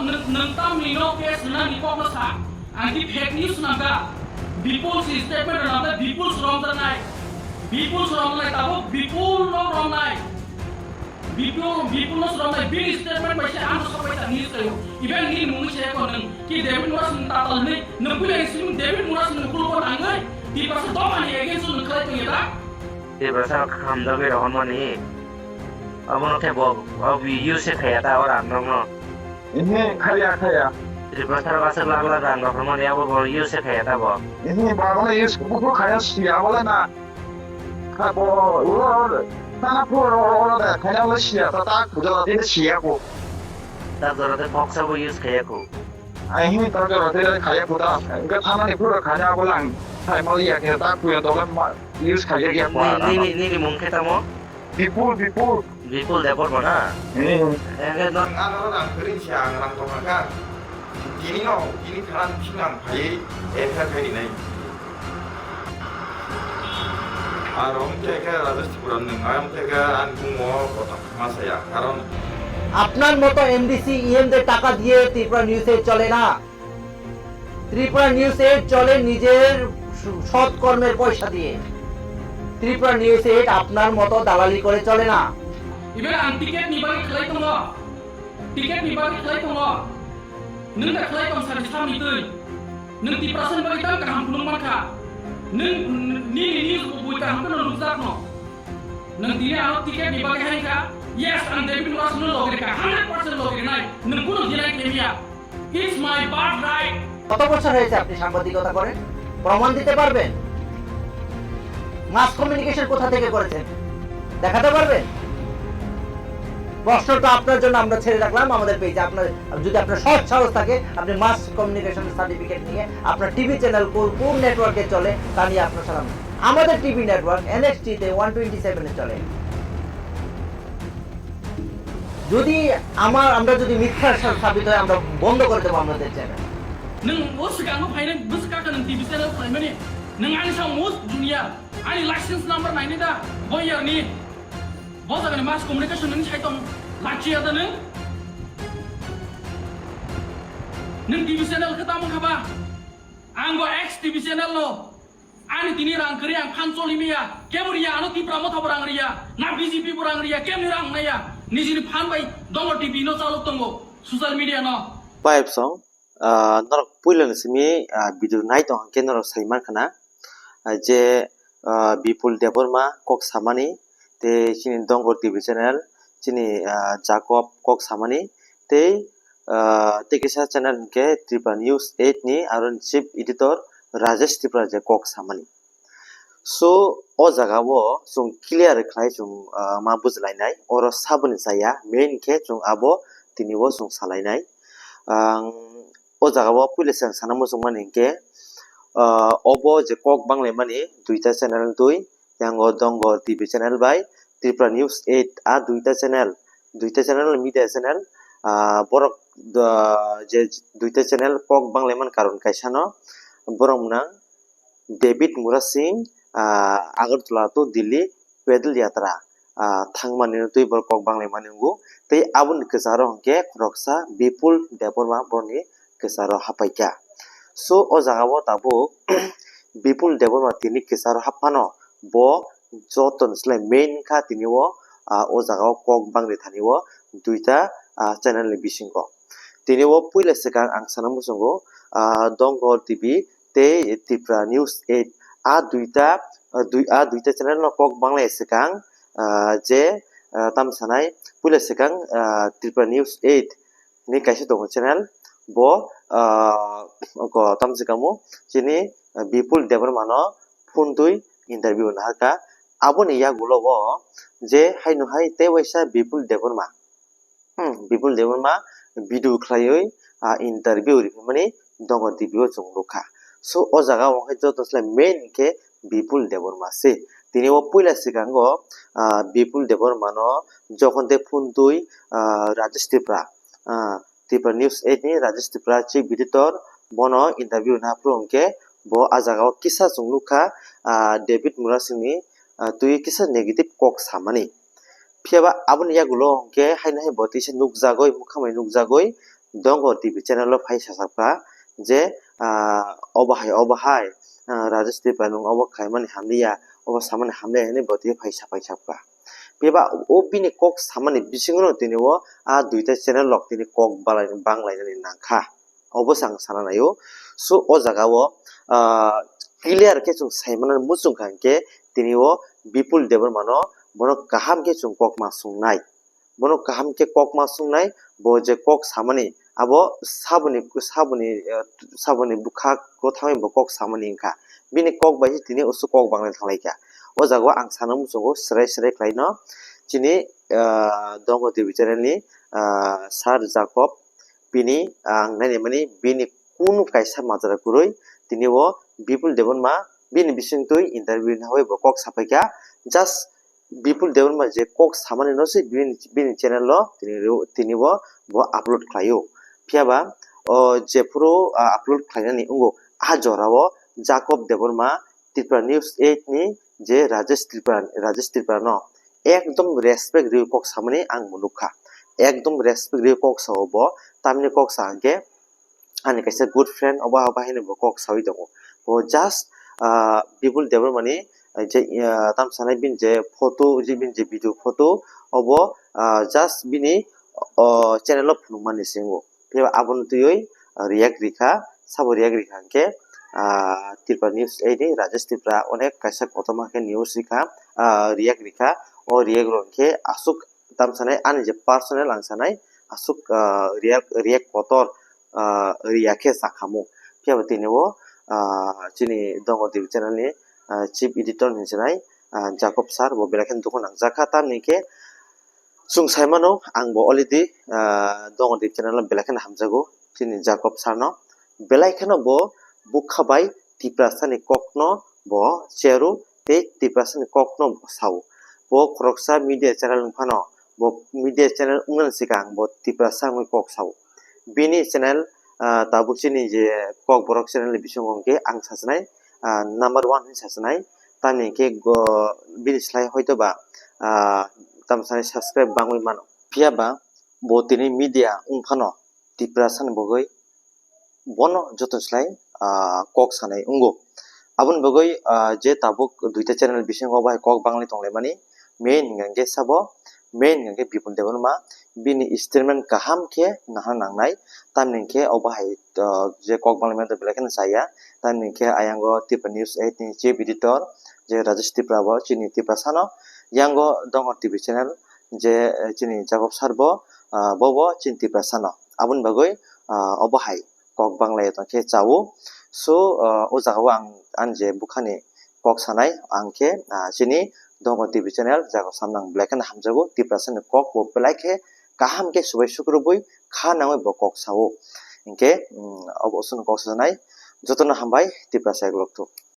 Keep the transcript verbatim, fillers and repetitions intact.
Nwng, nwng tamni no case rwnani kok no sa. Ang di fake news swnam kha. Bipul si statement rwnam kha, Bipul sromjaknai. Bipul sromjaknai, tabuk Bipul no romnai. Bipul, Bipul no sromnai, bini statement bai se ano sapai ta news tayo. Even nini mungwi se ko nwng ki David Murasing tatal hinwi, nwng puila ni simi David Murasing nwng kulko tangwi, Tiprasa dophani against o nwng khlai tongya da? Tiprasa khamjagwi rohormani. Abono khe bo, bo use khaya ta ora ang nokno. Ehe, khaya, khaya. Tiprasa rok aswk lak lak rang rohormani, abo bo use khaya ta bo. Ehe, ba, bono use buphuru khaya siya, bola na. Kha bo, uro, uro, thana phuru ro, ro, ro, da, thana bo siya, ta, ta, jora de siya ko. Ta jora de phoksa bo use khaya ko. Ai, hi, ta jora de khaya ko ta. Ga thana ni phuru khaya bo lang. Thai mal ya ke ta ku ya to ma use khaya ya ko. Ni, ni, ni, ni, ni mung khe tamo? Bipul, Bipul. Bipul Debbarma na? Hmm. Enge no. Ang aro rang kering siya, ang rang tong kha. Tini no, tini kharan sinang phai, F I R khai rinai. Ar om te khe Rajesh Tripura nwng, ar om te khe ani bumo kotha ma saya, karon আপনার মতো এমডিসি ইএমদের টাকা দিয়ে Tripura news eight চলে না। Tripura news eight চলে নিজের সৎ কর্মের পয়সা দিয়ে। ত্রিপুরা নিউজ এইট আপনার মতো দালালি করে চলে না। Even ang ticket ni bagwi khlai tongo. Ticket ni bagwi khlai tongo. Nwng da khlai tong sani samni twi. Nwng Tiprasa ni bagwi tang kaham phunuk mankha. Nwng nini news bo bui kaham kheno nukjak no. Nwng tini ano ticket ni bagwi hai kha. Yes, ang David Murasing no logi rikha, hundred percent logi rinai. Nwng kuno deny khlai ya. It's my birthright. কত বছর হয়েছে আপনি সাংবাদিকতা করেন? প্রমাণ দিতে পারবেন? মাস কমিউনিকেশন কোথা থেকে করেছেন? দেখাতে পারবেন? প্রশ্নটা আপনার জন্য আমরা ছেড়ে রাখলাম আমাদের পেজে। আপনার, যদি আপনার সৎ সাহস থাকে, আপনি মাস কমিউনিকেশন সার্টিফিকেট নিয়ে আপনার টিভি চ্যানেল কোন, কোন নেটওয়ার্কে চলে, তা নিয়ে আপনার সালাম। আমাদের টিভি নেটওয়ার্ক এনএক্সটি তে ওয়ান টোয়েন্টি সেভেন এ চলে। যদি আমার, আমরা যদি মিথ্যা সা-, সাবিত হয়, আমরা বন্ধ করে দেবো আমাদের channel. Nwng o swkang no phainai bwswk kaka nwng T V channel phaimani. Nwng ani sa most junior, ani license number nainai da, boyar ni. Bo jaga ni mass communication nwng sai tong lachiya da nwng. Nwng T V channel khe tamo kha ba? Ang bo ex T V channel no. Ani tini rang kwrwi ang phan choli maya. Kebo riya, ano Tipra Motha bo rang riya. Na B J P bo rang riya, kemni rang naya. Nijini phan bai Dongor T V no chalok tongo, social media no. Pipe song, ah, norok puila ni simi, ah, video nai tong hwnkhe norok sai mankha na, ah, je, ah, Bipul Debbarma kok samani, tei chini Dongor T V channel, chini, ah, Jacob kok samani, tei, ah, tei kisa channel hwnkhe Tripura News eight ni, aro ni chief editor Rajesh Tripura je kok samani. So, o jaga o chwng clear khlai chwng, ah, ma bujlainai, oro saboni chaya, main khe chwng abo tini o chwng salainai. Ang o jaga o puila chwng sana muchungmani hinkhe, ah, obo je kok banglaimani duita channel twi, yango Dongor T V channel bai Tripura News eight a duita channel, duita channel media channel, ah, borok, ah, je duita channel kok banglaimani karon kaisa no borok mwnang David Murasing, ah, Agartala to Delhi pedal yatra, ah, thangmani twi borok kok banglaimani wngo. Tei aboni kwcharo hwnkhe khoroksa Bipul Debbarma borokni kwcharo hapaikha. So, o jaga o tabuk Bipul Debbarma tini kwcharo happhano bo joto ni slai main kha tini o, ah, o jaga o kok bangri thani o duita, ah, channel ni bisingo. Tini o puila swkang ang sana muchungo, ah, Dongor T V tei Tripura News eight. A duita, ah, dui, a duita channel no kok banglai swkang, ah, je, ah, tam sanai puila swkang, ah, Tripura News eight ni kaisa tongo channel. Bo, ah, oko tam se kamo chini, ah, Bipul Debbarma no phone twi interview nahakha. Aboni yagulo o je haino hai tei waisa Bipul Debbarma, hmm, Bipul Debbarma video khlaiwi, ah, interview riphaimani Dongor T V o chwng nukha. So, o jaga o hwnkhe joto slai main khe Bipul Debbarma se. Tini o puila swkango, ah, Bipul Debbarma no jokhon tei phone twi, ah, Rajesh Tripura, ah, Tripura News eight ni Rajesh Tripura chief editor bono interview na phuru hwnkhe bo a jaga o kisa chwng nukha, ah, David Murasing ni, ah, twi kisa negative kok samani. Phiya ba aboni yagulo hwnkhe haino hai bo tisa nukjagwi, mwkhang bai nukjagwi, Dongor T V channel o phai sasapkha je, ah, obo hai, obo hai, ah, Rajesh Tripura nwng obo khaimani hamliya, obo samani hamliya hinwi bo twi phai sapai sapkha. Phiya ba o bini kok samani bisingo no tini o a duita channel rok tini kok balai-, banglainani nangkha. Obo se ang sana naio. So, o jaga o, ah, clear khe chwng sai mano muchung kha hinkhe tini o Bipul Debbarma no bono kaham khe chwng kok ma sungnai. Bono kaham khe kok ma sungnai, bo je kok samani, abo saboni, saboni, eh, saboni bwkha kwthangwi bo kok samani wngkha. Bini kok bai se tini usu kok bangwi thanglaikha. O jaga o ang sana muchungo srai srai khlaino chini, ah, Dongo T V channel ni, ah, Sir Jacob, bini, ah, ang nainimani bini kunu kaisa majra kwrwi tini o Bipul Debbarma bini bisingtwi interview nawi bo kok sapaikha. Just Bipul Debbarma je kok samani no se bini, bini channel o tini, tini bo, bo upload khlaio. Phiya ba o jephuru, ah, upload khlainani wngo, a jora o Jacob Debbarma Tripura News eight ni je Rajesh Tripura, Rajesh Tripura no ekdom respect rwi kok samani ang bo nukha. Ekdom respect rwi kok sao bo, tamni kok sa hinkhe ani kaisa good friend obo, obo haino bo kok sawi tongo. Bo just, ah, Bipul Debbarma ni je, ah, tam sanai bini je photo, je bini je video photo, obo, ah, just bini, o, channel o phunukmani se wngo. Phiya ba abono twiwi, ah, react rikha, sabo react rikha hinkhe, ah, Tripura News eight ni Rajesh Tripura onek kaisa kotorma khe news rikha, ah, react rikha, o react rok hinkhe aswk tam sanai ani je personal ang sanai aswk, ah, react, react kotor, ah, riya khe sakhamu. Phiya ba tini o, ah, chini Dongo T V channel ni, ah, chief editor hinwi sanai, ah, Jacob sir bo belai kheno dukhu nangjakha, tamni khe chwng sai mano ang bo already, ah, Dongo T V channel no belai kheno hamjago chini Jacob sir no. Belai kheno bo bwkha bai Tiprasa ni kok no bo chero tei Tiprasa ni kok no bo sao. Bo khoroksa media channel wng phano, bo media channel wngnani swkang bo Tiprasa wngwi kok sao. Bini channel, ah, tabuk chini je Kokborok channel ni bisingo hwnkhe ang sachinai, ah, number one hinwi sachinai. Tamni hinkhe go-, bini slai hoito ba, ah, tamo sanai subscribe bangwi mano. Phiya ba bo tini media wng phano Tiprasa ni bagwi bono joto slai, ah, kok sanai wngo. Aboni bagwi, ah, je tabuk duita channel bisingo bai kok bangwi tonglaimani main hingkha khe sabo, main hingkha khe Bipul Debbarma bini statement kaham khe nahana nangnai, tamni hinkhe obo hai, ah, je kok banglaimani belai kheno chaya, tamni hinkhe ayango Tripura News eight ni chief editor je Rajesh Tripura bo chini Tiprasa no, yango Dongo T V channel je, eh, chini Jacob sir bo, ah, bo bo chini Tiprasa no. Aboni bagwi, ah, obo hai kok banglai tong khe chao. So, ah, o jaga o ang ani je bwkhani kok sanai ang khe, ah, chini Dongo T V channel Jacob sir no ang belai kheno hamjago, Tiprasa ni kok bo belai khe kaham khe subai sukrubui kha nangwi bo kok sao. Hinkhe, um, obo osoni kok sanai jotono hambai, Tiprasa eklok thuk.